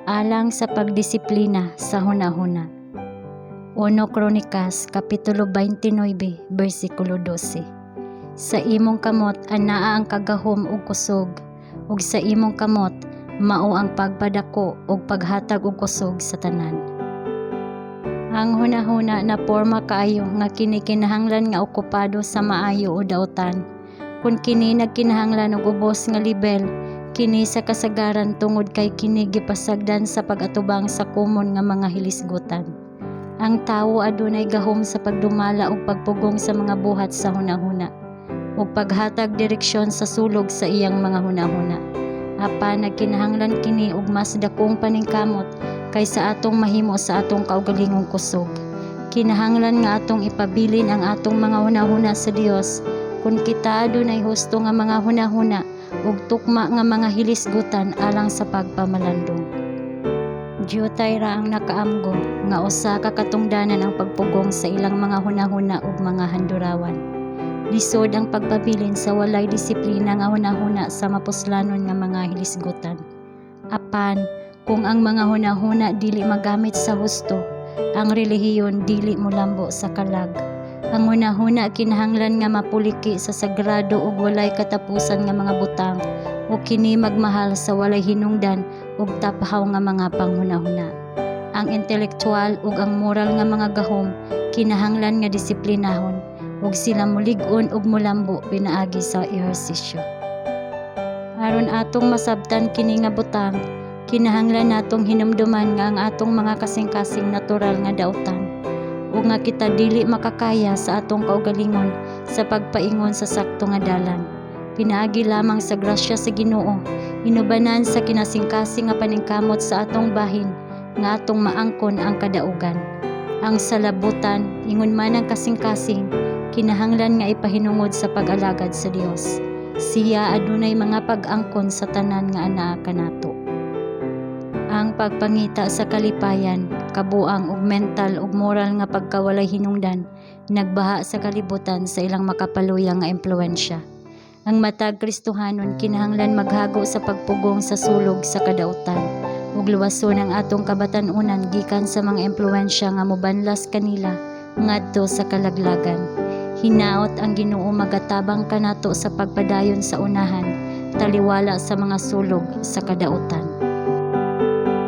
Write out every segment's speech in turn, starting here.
Alang sa pagdisiplina sa hunahuna. 1 Kronikas kapitulo 29 bersikulo 12. Sa imong kamot anaa ang kagahom ug kusog, ug sa imong kamot mao ang pagpadako ug paghatag og kusog sa tanan. Ang hunahuna na porma kaayo nga kini kinahanglan nga okupado sa maayo o dautan. Kun kini nagkinahanglan og ubos nga lebel, kini sa kasagaran tungod kay kini gipasagdan sa pag-atubang sa komon nga mga hilisgutan. Ang tawo adunay gahom sa pagdumala ug pagpugong sa mga buhat sa hunahuna ug paghatag direksyon sa sulog sa iyang mga hunahuna. Apan nagkinahanglan kini og mas dakong paningkamot kaysa atong mahimo sa atong kaugalingong kusog. Kinahanglan nga atong ipabilin ang atong mga hunahuna sa Dios kun kita adunay husto nga mga hunahuna ug tukma nga mga hilisgutan alang sa pagpamalandong. Diutay ra ang nakaamgo nga usa ka katungdanan ang pagpugong sa ilang mga hunahuna ug mga handurawan. Lisod ang pagpabilin sa walay disiplina nga hunahuna sa mapuslanon nga mga hilisgutan. Apan, kung ang mga hunahuna dili magamit sa husto, ang relihiyon dili molambo sa kalag. Ang hunahuna kinahanglan nga mapuliki sa sagrado ug walay katapusan nga mga butang ug kini magmahal sa walay hinungdan ug taphaw nga mga panghunahuna. Ang intelektual ug ang moral nga mga gahom kinahanglan nga disiplinahon ug sila mulig-on ug molambo pinaagi sa ehersisyo. Aron atong masabtan kini nga butang, kinahanglan natong hinumduman nga ang atong mga kasing-kasing natural nga dautan ug nga kita dili makakaya sa atong kaugalingon sa pagpaingon sa sakto nga dalan. Pinaagi lamang sa grasya sa Ginoo, inubanan sa kinasingkasing nga paningkamot sa atong bahin nga atong maangkon ang kadaugan. Ang salabutan, ingon man ang kasing-kasing, kinahanglan nga ipahinungod sa pag-alagad sa Dios. Siya adunay mga pag-angkon sa tanan nga anaa kanato. Ang pagpangita sa kalipayan, kabuang ug mental ug moral nga pagkawalay hinungdan nagbaha sa kalibutan sa ilang makapaluya nga impluwensya. Ang matag Kristohanon kinahanglan maghago sa pagpugong sa sulog sa kadautan ug luwason ang atong kabatan-onan gikan sa mga impluwensya nga mobanlas kanila ngadto sa kalaglagan. Hinaot ang Ginoo magatabang kanato sa pagpadayon sa unahan taliwala sa mga sulog sa kadautan.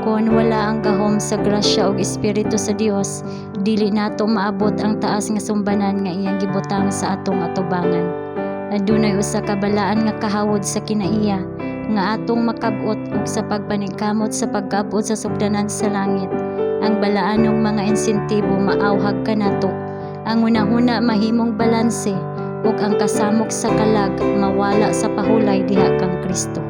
Kon wala ang gahom sa grasya ug espiritu sa Dios, dili nato maabot ang taas nga sumbanan nga iyang gibutang sa atong atubangan. Adunay usa ka balaan nga kahawod sa kinaiya nga atong makab-ot ug sa pagpaningkamot sa pagkaabot sa sugdanan sa langit. Ang balaanong mga insentibo maawhag kanato. Ang hunahuna mahimong balanse ug ang kasamok sa kalag mawala sa pahulay diha kang Kristo.